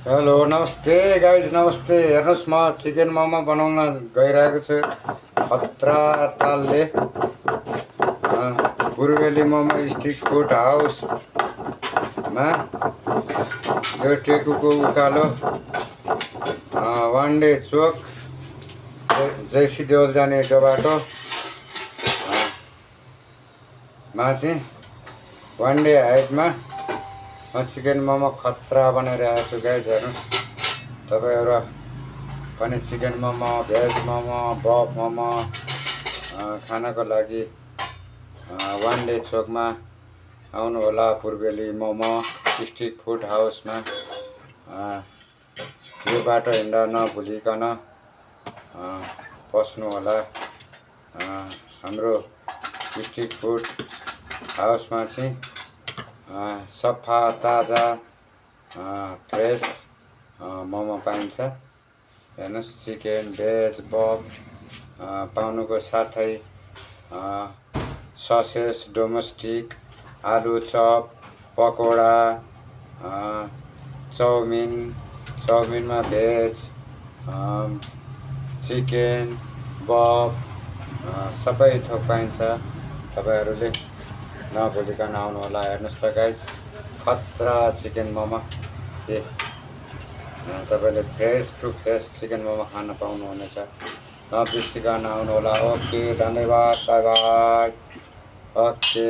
Hello नमस्ते guys नमस्ते। हेर्नुहोस् म चिकन मोमो बनाउन गइरहेको छु खतरा तालले। पूर्वेली मोमो स्ट्रिट फुड हाउसमा यो टेकुको उकालो वान डे चोक जैसी देवल जाने त्यो बाटो मा चाहिँ वान डे हाइटमा म चिकन मोमो खतरा बनाइरहेको छु गाइज। हेर्नुहोस् तपाईँहरू पनि चिकन मोमो भेज मोमो बफ मोमो खानको लागि वान डे चोकमा आउनु होला। पूर्वेली मोमो स्ट्रिट फुड हाउसमा यो बाटो हिँड्दा नभुलिकन पस्नु होला। हाम्रो स्ट्रिट फुड हाउसमा चाहिँ सफा ताजा फ्रेस मोमो पाइन्छ। हेर्नुहोस् चिकन भेज बफ पाउनुको साथै ससेज डोमेस्टिक आलु चप पकोडा चाउमिनमा भेज चिकन बफ सबै थोक पाइन्छ। तपाईँहरूले नभुलिकन आउनु होला। हेर्नुहोस् त गाइज खतरा चिकन मोमो तपाईँले fresh to fresh chicken momo खान पाउनुहुनेछ। नबिर्सिकन आउनु होला। ओके धन्यवाद बाई बाई। ओके।